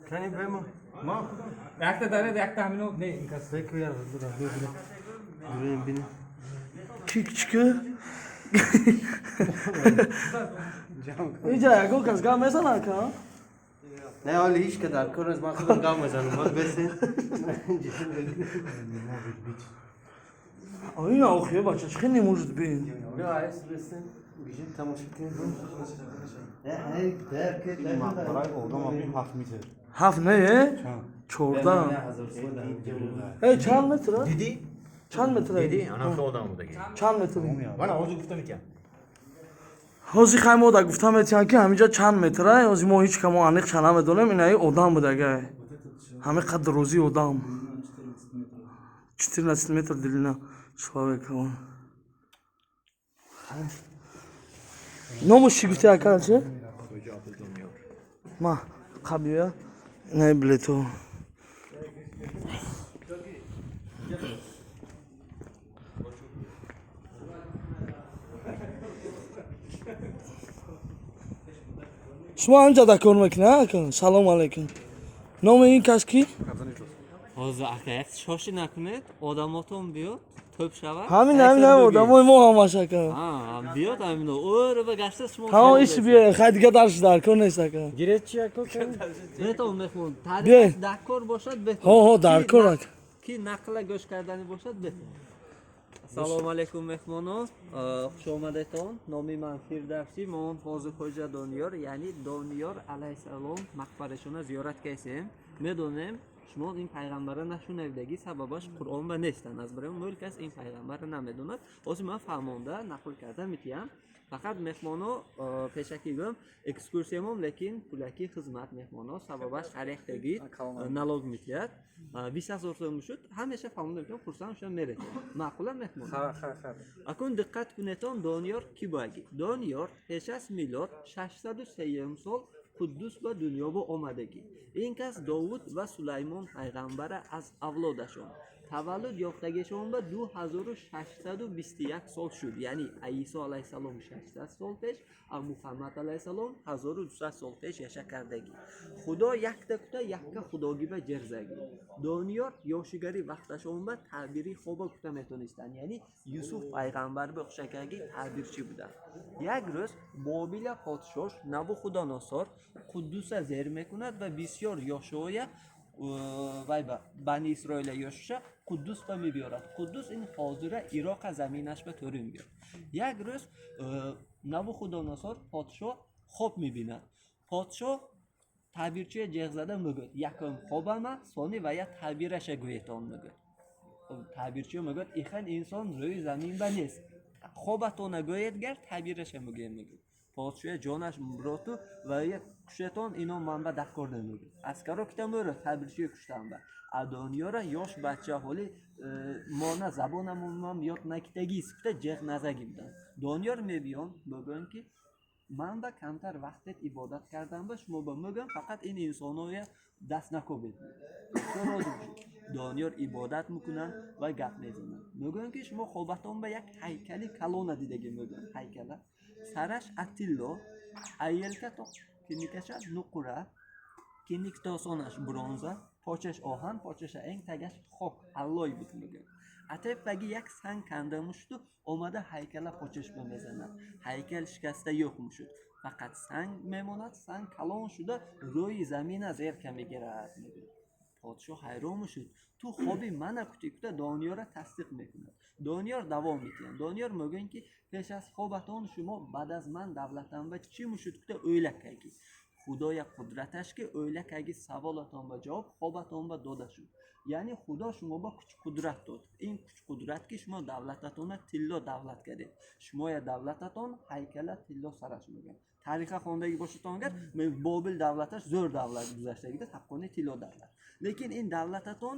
Кани бемо. Ма худам. Якта даред, якта ҳамино не инкас. Беку яр дура бибина. Дураем бина. Чик-чика. Иҷа ягон кас гап мезанад ка? Не, ҳоли ҳеч ка дар кор нест, ман худам гап мезанам. Боз бесин. Ина охи бача, чӣ не может быть? Бیا айс бесин. Бижин тамошо кунед. Не, дар ки дар. Мақбараи одам аби 7 метр. Ҳафт не, э? 14. Эй, чанд метр? Дидӣ? Чанд метр? Дидӣ? Ана хел одам будаги. Чанд метр? Мана ҳозир гуфта метиҳам. Ҳозир хай мо да гуфта метиҳам, ки ҳаминҷа чанд метра. Ҳозир мо ҳеҷ камо аниқ ча намедонем. Инаи одам будагай, ҳамин қадр розии одам, 14 метр длина человека. Номуш чӣ гуфти, ака, чи? Ма қабия инаи билето. Шумо ҳаминҷа да кор мекунед, ака? Салом алейкум. Номи ин кас ки? Ҳозир, ака, як шоши накунед, одамотон биёд, тӯб шавад. Ҳамин ҳамин ҳам одамои мо ҳамаш, ака. Биёд, ҳамино ӯрва гашта шумо. Ҳамон иши биё, хай, дига дарш дар кор нест, ака. Гирет чи яко? Бетон мехмон. Биё. Таъриф дар кор бошад, бетон. Ҳо, ҳо, дар кор, ака. Ки нақла гӯш кардани бошад, бетон. Ассалому алайкум, меҳмонон, хуш омадетон. Номи ман Фирдавсӣ. Мо ҳозир хоҷа Дониёр, яъне Дониёр алайҳиссалом мақбарашона зиёрат кайсем. Медонем, шумо ин пайғамбара нашунавидагӣ, сабабаш Қуръон ба нестанд. Аз барои мӯл кас ин пайғамбара намедонад. Ҳозир ман фаҳмонда нақл карда метиҳам. Фақат меҳмоно, пешакӣ гӯям, экскурсиямон лекин пулакӣ хизмат меҳмоно, сабабаш ҳар яктагӣ налог метиҳад. 20 000 сом шуд. Ҳамеша фаҳмонда метиҳам, хурсанд шуда меретем. Маъқула, меҳмон? Акун диққат кунетон, Дониёр кӣ буаги? Дониёр пеш аз милод 603 сол Қуддус ба дунё бо омадагӣ. Ин кас Довуд ва Сулаймон пайғамбара аз авлодашон. Таваллуд ёфтагишон ба 2621 сол шуд, яъне Исо алайҳиссалом 600 сол пеш, а Муҳаммад алайҳиссалом 1200 сол пеш яша кардагӣ. Худо якта кута якка худогиба ҷерзагӣ. Дониёр ёшигари вақташон ба таъбири хоба кута метонистанд, яъне Юсуф пайғамбар ба хушакаги таъбирчӣ буданд. Як рӯз Бобила подшош Навухудоносор Қуддуса зер мекунад ва бисёр ёшоя вай ба Бани Исроила ёшуша Қуддус ба мебиёрад. Қуддус ин ҳозира Ироқа заминаш ба тӯрӣ мебиёрад. Як рӯз Навухудоносор подшоҳ хоб мебинад. Подшоҳ таъбирчия ҷеғ зада мегӯяд: «Якум хобама, сони ва я таъбираша гӯетон», мегӯяд. Таъбирчиё мегӯяд: «Ихан инсон рӯи замин ба нест, хобатона гӯед, гар таъбираша мегӯем», мегӯяд. Подшоҳ ҷонаш роту ва я кушетон, ино манба даккор намегӯяд. Аскаро кита мӯра таъбирчиё куштан ба адониёра ёш бача ҳоли мона забонамонам ёд накитагист кута ҷеғ назаги буданд. Дониёр мебиён, мегӯянд ки ман ба камтар вақтет ибодат кардам, ба шумо ба мегӯям, фақат ин инсоноя даст накобед. Розӣ бошед. Дониёр ибодат мекунанд ва гап мезананд, мегӯянд ки шумо хобатон ба як ҳайкали калона дидагӣ. Мегӯянд, ҳайкала сараш атилло, аелка то киникаша нуқра, киник тосонаш бронза, почаш оҳан, почаша энг, тагаш хок аллой буд. Мегӯянд, атепаги як санг канда мушту омада ҳайкала почаш ба мезанад. Ҳайкал шикаста yo'q мушуд, фақат санг мемонад. Санг калон шуда рӯи замина зерка мегирад. Мегӯяд, подшоҳ ҳайрон мешуд. Ту хоби мана кути кута Дониёра тасдиқ мекунад. Дониёр давом метиҳад. Дониёр мегӯянд ки пеш аз хобатон шумо баъд аз ман давлатам ба чӣ мушуд кута o'йлакаги. Худоя қудраташ ки o'йлакаги саволатон ба ҷавоб хобатон ба дода шуд, яъне Худо шумо ба куч қудрат дод. Ин куч қудрат ки шумо давлататона тилло давлат кардед, шумоя давлататон ҳайкала тилло сараш. Мегӯянд, тариха хондагӣ бошедон агар, Бобил давлаташ зӯр давлат гузаштагида, ҳаққони тилло давлат, лекин ин давлататон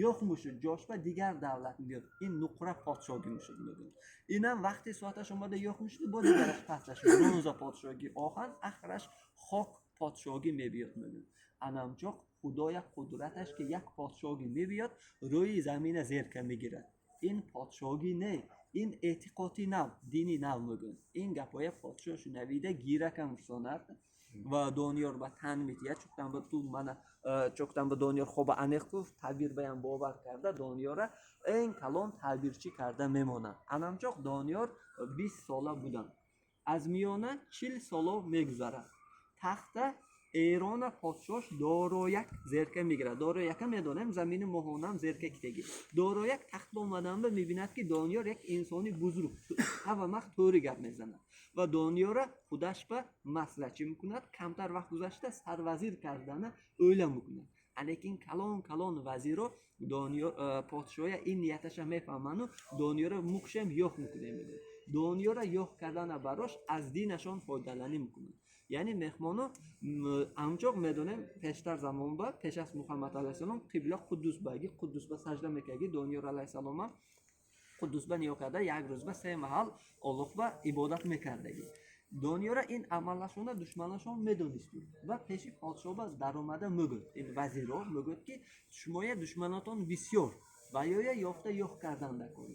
yo'q мушуд, ҷошба дигар давлат меёд, ин нуқра подшоҳӣ мушуд. Мегӯянд, инам вақти соаташ омада yo'q мушуд, бо дигараш пасташ бронза подшоҳӣ, оҳан, ахраш хок подшоҳӣ мебиёд. Мегӯянд, анамчоқ Худоя қудраташ ки як подшоҳӣ мебиёд, рӯи замина зерка мегирад. Ин подшоҳӣ не, ин эътиқоди нав, дини нав. Мегӯянд, ин гапҳоя подшоҳ шунавида гиракам фусонад. Ва Дониёр ба тан метиҳад, чуқтан ба ту мана, чуқтан ба Дониёр хоба аниқ гуфт, таъбир баям бовар карда, Дониёра эн калон таъбирчӣ карда мемонад. Анамчоқ Дониёр 20 сола буданд. Аз миёна 40 соло мегузарад. Тахта Эрона подшош Дорояк зерка мегирад. Дорояка медонем, замини моҳонам зерка китагӣ. Дорояк тахт ба омаданба мебинад, ки Дониёр як инсони бузург, ҳама вақт тӯри гап мезанад ва Дониёра худаш ба маслачӣ мекунад. Камтар вақт гузашта, сарвазир кардана ӯйла мекунад. Лекин калон калон вазиро Дониёр подшоя ин нияташа мефаҳману Дониёра мукшем, ёх мекунем, мегӯяд. Дониёра ёх кардана барош аз динашон фоидаланӣ мекунад. Яъне, меҳмоно, амчоқ медонем, пештар замон ба пеш аз Муҳаммад алайҳиссалом қибла Қуддус баги, Қуддус ба сажда мекарди. Дониёр алайҳиссаломам Қуддус ба ниё карда, як рӯз ба се маҳал Оллоҳ ба ибодат мекардагӣ. Дониёра ин амалашона душманашон медонисту ва пеши подшоҳ ба даромада мегӯяд, ин вазиро мегӯяд, ки шумоя душманотон бисёр ва ёя ёфта ёх кардан дакор,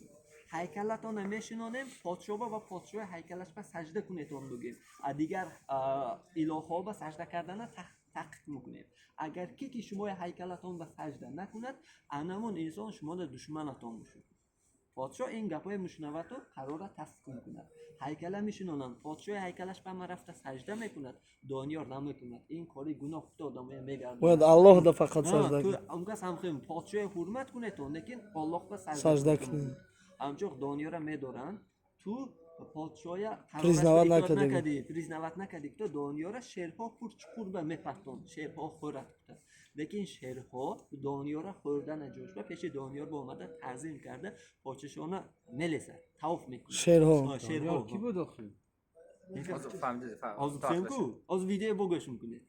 ҳайкалатона мешинонем подшоҳба ва подшоҳи ҳайкалаш ба сажда кунетон бигӯем, а дигар илоҳҳо ба сажда кардана таҳқиқ мекунем. Агар ки шумои ҳайкалатон ба сажда накунад, анамон инсон шумода душманатон мешуд. Подшоҳ ин гапҳои мушнавату қарора тасдиқ мекунад. Ҳайкала мешинонанд, подшоҳи ҳайкалаш ба ма рафта сажда мекунад, Дониёр намекунад. Ин кори гуноҳ кута одамоя мегардад. Бояд Аллоҳ да фақат сажда кунад. Он кас ҳам подшоҳи ҳурмат кунетон, лекин Оллоҳ ба сажда кунед. Ҳамчоқ Дониёра медоранд, ту подшоя Признавать накардӣ. Признавать накардӣ, то Дониёра шерҳо пур чуқур ба мепартон, шерҳо хӯрад кута. Лекин шерҳо Дониёра хӯрдана ҷошба пеши Дониёр ба омада, таъзим карда, подшошона мелесад, тавоф мекунад. Шерҳо. Шерҳо. Ки буд охир? Ҳозир гуфтем-ку, ҳозир видео бо гӯш мекунед.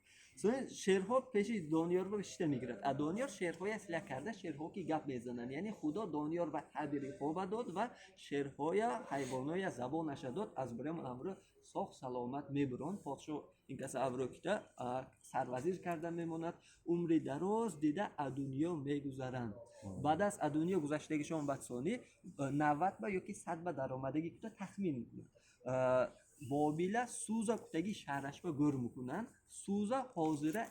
Шерҳо пеши Дониёр ба шишта мегирад, а Дониёр шерҳоя сила карда, шерҳо ки гап мезананд. Яъне, Худо Дониёр ба таъбири хоба дод ва шерҳоя, ҳайвоноя забонаша дод. Аз бирам амро соғ саломат мебурон. Подшоҳ ин каса авро кита сарвазир карда мемонад. Умри дароз дида, адунё мегузаранд. Баъд аз адунё гузаштагишон бадсонӣ 90 ба ёки 100 ба даромадагӣ кута тахмин мекунад. Бобила Суза кутаги шаҳрашба гӯр мекунанд. Суза ҳозира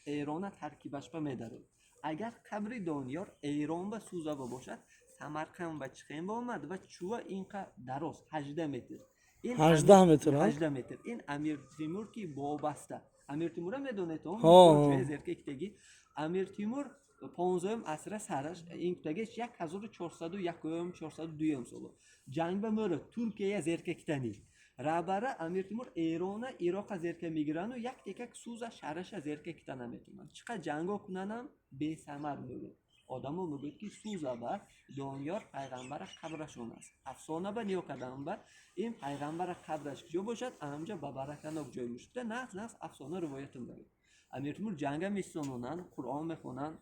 Эрона таркибашба медарод. Агар қабри Дониёр Эрон ба Сузаба бошад, Самарқанд ба чихем омад ва чува инқа дароз, 18 метр. 18 метр? 18 метр. Ин Амир Тимур ки бобаста, Амир Тимура медонед? Зерка китаги Амир Тимур 15 асра сараш, ин кутагиш 1401, 402 соло ҷанг ба мӯра Туркия зерка китани. Раҳбара Амир Тимур Эрона, Ироқа зерка мегирану як текак Суза шаҳраша зерка кита наметавонанд. Чӣ қадр ҷанго кунанам, бесамар мегӯяд. Одамо мегӯяд, ки Суза ба Дониёр пайғамбара қабрашон аст. Афсона ба ниё кардан ба ин пайғамбара қабраш куҷо бошад, анҷа ба бараканок ҷой мешуда. Нағз нағз афсона ривоятон баред. Амир Тимур ҷанга месононанд, Қуръон мехонанд,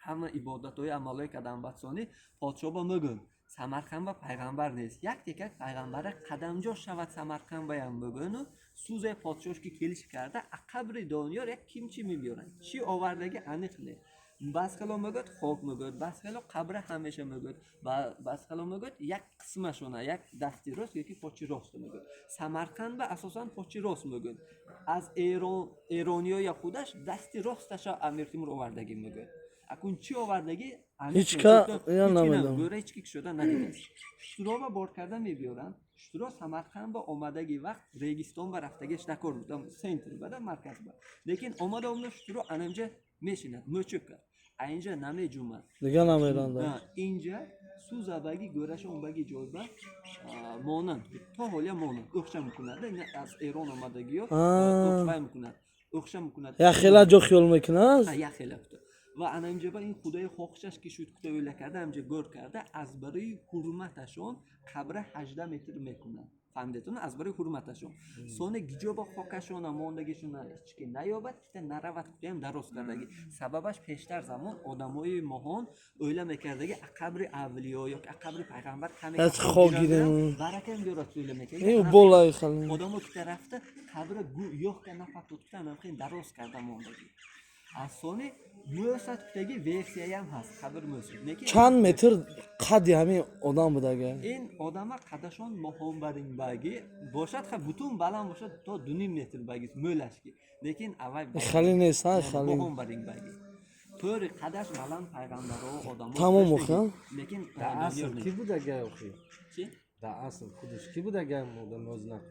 ҳама ибодатҳои амалҳои кардан. Бадсонӣ подшоҳ ба мегӯянд, Самарқанд ба пайғамбар нест, як текак пайғамбара қадамҷо шавад Самарқанд баям мегӯяну Сузаи подшоҳ ки келиш карда, қабри Дониёр як кимчи мебиёранд. Чӣ овардаги аниқ не. Баъз хело мегӯяд, хок мегӯяд, баъз хело қабра ҳамеша мегӯяд, баъз хело мегӯяд, як қисмашона, як дасти рост ёки почи рост мегӯяд. Самарқанд ба асосан почи рост мегӯяд. Аз Эрон, эрониёя худаш дасти росташа Амир Тимур овардагӣ мегӯяд. Акун чӣ овардагӣ? Ҳеҷ ка я намедонам. Гӯра ҳеҷ ки кушода надидааст. Шутуро бор карда мебиёранд. Шутуро Самарқанд ба омадаги вақт Регистон ба рафтагиш дакор буд, центр ба, да марказ ба. Лекин омада омада шутуро анамҷа мешинад, мӯчӯб кард, а инҷа намеҷумад. Дига намеранда. Инҷа Сузабаги гӯраша онбаги ҷойба монанд, то ҳолия монанд, ӯхша мекунад. Аз Эрон омадагиё вай мекунад, ӯхша мекунад. Як хела ҷо хиёл мекунад. Як хела ва ана инҷа ба ин худои хоҳишаш ки шуд кута ӯла карда, ҳамҷа гӯр карда. Аз барои ҳурматашон қабра 18 метр мекунад. Фаҳмидетон? Аз барои ҳурматашон соне гиҷоба хокашона мондагишона ҳеч ки наёбад, кита наравад, кутаям дароз кардагӣ. Сабабаш, пештар замон одамои моҳон ӯйла мекардаги, қабри авлиё ё қабри пайғамбар каме хок гирем, баракам биёрад, ӯйла мекард. Одамо кита рафта, қабра ёхка нафатод, кута анамхел дароз карда мондагӣ. Аз сони мӯсад кутаги версияям ҳаст, қабр мӯсад. Лекин Чанд метр қадди ҳамин одам будага? Ин одама қадашон моҳонбаринбаги бошад, ха, бутун баланд бошад, то 2,5 метр багис мӯлашки. Лекин аввал Хали нест, ҳа, хали. моҳонбаринбаги. Тӯри қадаш баланд пайғамбаро одамо. Тамом охи, Лекин Дар асл Донёр ки нест. будага охи? Чи? Дар асл худаш ки будага одам озна?